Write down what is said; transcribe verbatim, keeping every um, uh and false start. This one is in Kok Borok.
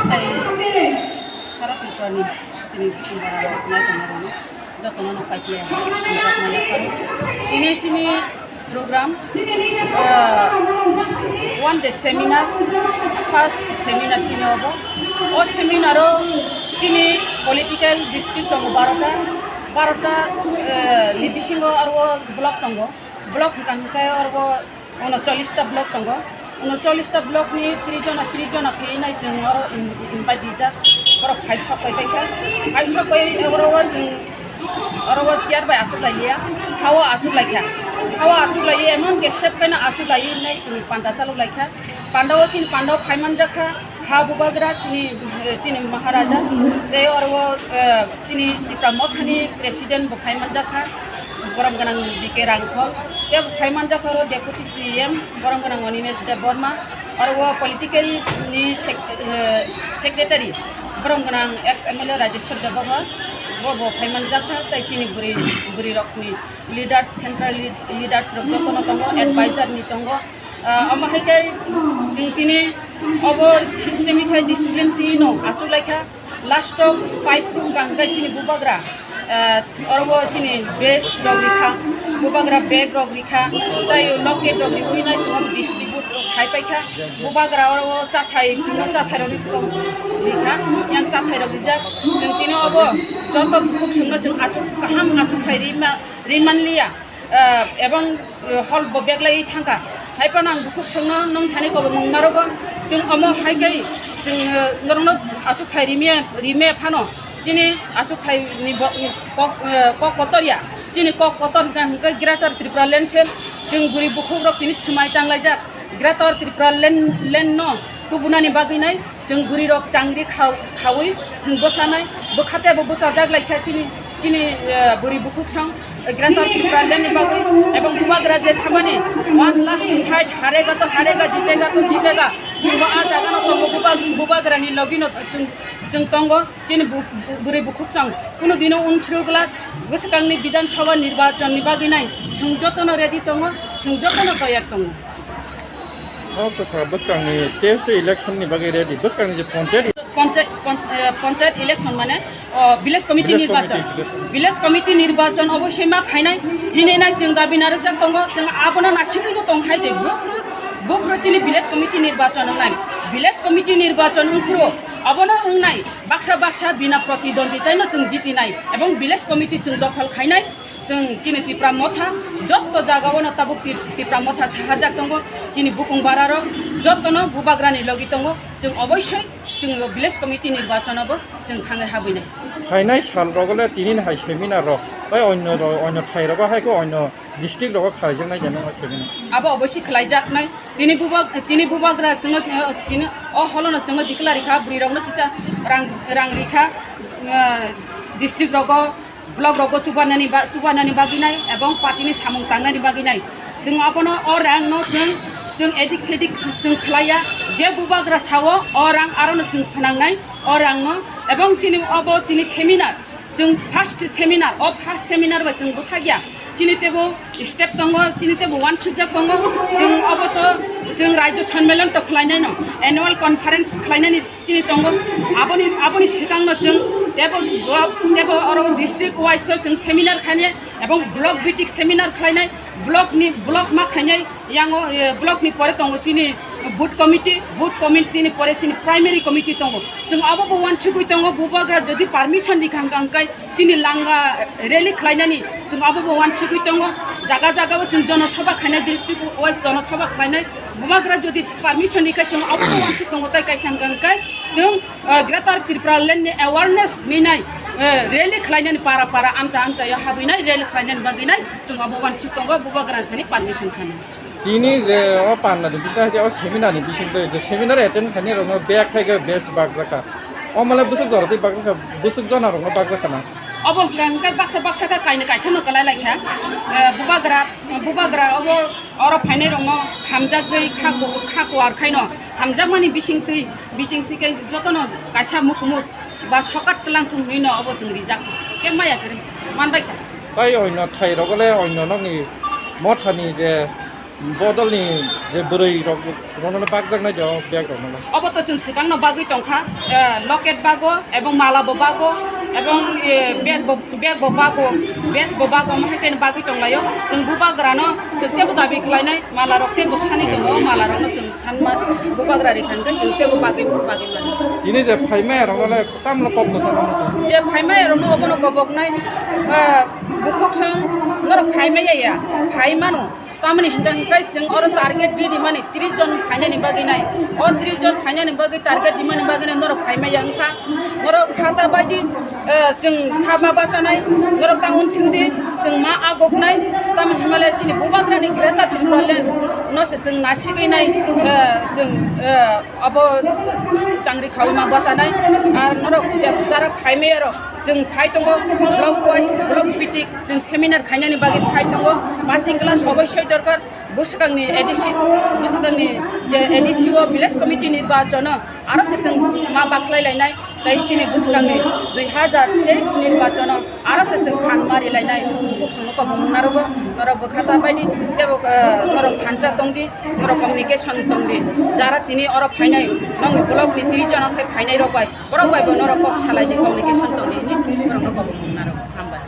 Tei Sara Tripurani chini Tripura nai tongmarokno jotono no kaiple hamjakma yapharo. Tini chini program, ah, one day seminar, first seminar chini obo. O seminar o chini political district tongo barota, barota, eh, ni bisingo aro block tongo. Block hwnkha hwnkhe aro Unocholish ta block tongo. Unocholish ta block ni tris jona, tris jona khe nai chwng oro in-, invite dijak. Borok phai sok pai paikha. Phai sok pai oro o chwng oro o chair bai achuk lai liya. Hao achuk lai kha. Hao achuk lai emon ke sep kaina achuk lai nai chwng panda chalok lai kha. Panda o chini panda o phai man jak kha. Ha bubagra chini, chini Maharaja. Tei oro o, eh, chini Tipra Mothani president bo phai man jak kha. Borom gwnang B K Rangkhol, tei phai man jak oro Deputy C M, borom gwnang Animesh Debbarma, aro o political ni sec-, eh, secretary, borom gwnang ex M L A Rajeshwar Debbarma, bo bo phai man jak kha, tei chini bwrwi, bwrwi rok ni leaders, central lead-, leaders rok joto no tongo, advisor ni tongo. Ah, omo hai khe chwng tini obo system khai discipline twi no achuk lai kha. Last o five hwnkha hwnkhe chini bubagra, eh, oro o chini vest rok rikha, bubagra bag rok rikha, tei o locket rok riwi nai chwng distribute rok khai paikha. Bubagra oro o chathai, chwngno chathai rok rikha, yang chathai rok rijak. Chwng tini obo joto bukhuk chwngno chwng achuk kaham achuk khai rima, rimanliya. Ah, ebong, ah, hol bo bag lai thangkha. Hai phano ang bukhuk songno nung thani kobor mung narogo. Chwng omo hai kai chwng, ah, norokno achuk thai rime, rime phano chini achuk thai ni bo, ni kok, ah, kok kotor ya. Chini kok kotor hwnkha hwnkhe Greater Tripura Land se chwng bwrwi bukhuk rok tini swmai tang laijak. Greater Tripura Land, Land no tubunani bagwi nai. Chwng bwrwi rok changri khao-, khaui chwng bwchanai, bwkhate bo bwchajak lai kha chini, chini, eh, bwrwi bukhuk song, eh, Greater Tripura Land ni bagwi, ebong bubagra je samani one last fight, harega to harega, jitega to jitega, chwng bo ah jaga no tongo, buba-, bubagra ni logi no chwng, chwng tongo, chini bu-, bu-, bwrwi bukhuk song, kunu dino unsuru glak, bwskang ni Bidhan Sabha nirbachon ni bagwi nai, chwng joto no ready tongo, chwng joto no toyar tongo. O kwcharo bwskangni test election ni bagwi ready. Bwskangni je panchayat Panchayat, pon-, eh, panchayat election mane, o, village committee Village nirbachon. Committee, village committee. Village committee nirbachon oboisoi ma khainai. Hini nai chwng dabi narwkjak tongo. Chwng abono naisingwi bo tong hai je. Bubru, bubru chini village committee nirbachon wngnai. Village committee nirbachon wngphuru abono wngnai. Baksa baksa bina protidonditai no chwng jitinai. Ebong village committee chwng dokhol khainai. Chwng chini Tipra Motha jotto jagao no tabuk Ti-, Tipra Motha saharjak tongo, chini bukung bararok jotto no bubagrani logi tongo, chwng oboisoi chwng village committee nirbachon o bo chwng thangwi habwinai. Phainai sal rogo le tini ni hai seminar rok, tei onyo ro-, onyo thai rogo hai khe onyo district rogo khlaijaknai jani o seminar. Abo oboisoi khlaijaknai, tini bubag-, tini bubagra chwngno, tini o holono chwngno declare rikha, bwrwi rokno kisa rang, rang rikha, ah, district rogo, block rogo chubanani ba-, chubanani bagwi nai ebong party ni samung tangnani bagwi nai. Chwng abono o rang no chwng, chwng edik sedik chwng khlaiya, je bubagra sao o rang aro no chwng phnangnai o rang no. Ebong chini obo tini seminar, chwng first seminar, o first seminar bai chwng bwthakya. Chini tebo step tongo, chini tebo uansukjak tongo, chwng obo to chwng Rajyo Sonmelan to khlainai no, annual conference khlainani chini tongo. Aboni, aboni swkangno chwng tebo, tebo oro district wise o chwng seminar khainai ebong block bitik seminar khlainai, block ni, block ma khainai, yango, eh, block ni pore tongo chini booth committee, booth committee ni pore chini primary committee tongo. Chwng abo bo uansugwi tongo, bubagra jodi permission rikha hwnkha hwnkhe chini langa rally khlainani chwng abo bo uansugwi tongo. Jaga jaga o chwng jono sabha khainai, district wise jono sabha khlainai. Bubagra jodi permission rikha chwng abo bo uansuk tongo, tai kaisa hwnkha hwnkhe chwng, eh, Greater Tripura Land ni awareness ni nai, eh, rally khlainani para para amcha amcha yo habwi nai rally khlainani bagwi nai chwng abo uansuk tongo, bubagra thani permission sanai. Tini je o panda ni bising hai o seminar ni bising twi je seminar attend khainai rokno bek khai khe best bakjakha. O male bwswk jora twi bakjakha, bwswk jona rokno bakjakha na. Obo hwnkha hwnkhe baksa baksa khe kainwi kaitham no kwlai lai kha. Eh, bubagra, bubagra obo oro phainai rokno hamjagwi kha ku-, kha kuar khaino hamjakmani bising twi, bising twi khe jotono kaisa mukumuk ba sokat tlang thung hinwi no obo chwng rijak khe maya kwrwi manbai kha. Tai oino thai rogo le oino nokni mothani je bodolni Je bwrwi rok rono le bakjak nai jo bag rok no. Obo to chwng swkang no bagwi tongkha, eh, locket bago, ebong mala bo bago, ebong, eh, bag bo, bag bo bago, vest bo bago, omo hai khe bagwi tonglaio. Chwng bubagra no chwng tebo dabi khlainai, mala rok tebo sani tongo, mala rok no chwng sanma bubagra ri khan khe chwng tebo bagwi, bagwi mano. Ini je phaimaya rok no le tam no kok no sana mo. Je phaimaya rok no obo no kobok nai, eh, bukhuk song norok phaimaya ya, phai mano. Tamoni hingka hingkai chwng oro target di rimani tris jon phainani bagwi nai. O tris jon phainani bagwi target rimani bagwi nai norok phaimaya wngkha. Norok khata baidi, eh, chwng khama bachanai, norok tangmung chwngdi chwng ma agoknai. Tamoni himale chini bubagrani Greater Tipraland no se chwng nasigwi nai, eh, chwng, eh, abo changri khawi ma bachanai. Ar norok je jara phaimaya rok chwng phai tongo, block wise, block bitik, chwng seminar khainani bagwi phai tongo. Pating class oboisoi dorkar. Bwswkangni A D C, bwswkangni je A D C o village committee nirbachono aro se chwng ma bakhlai lainai, tei chini bwswkangni dui hazar teis nirbachono aro se chwng phan mari lainai. Bukhuk songno kobong narogo, norok bwkha ta baidi, tebo, eh, norok thansa tongdi, norok communication tongdi. Jara tini oro phainai, nokni block ni tris jono khe phainai rok bai, borok bai bo norok kok salai di, communication tongdi hwnwi norokno kobong narogo. Hambai.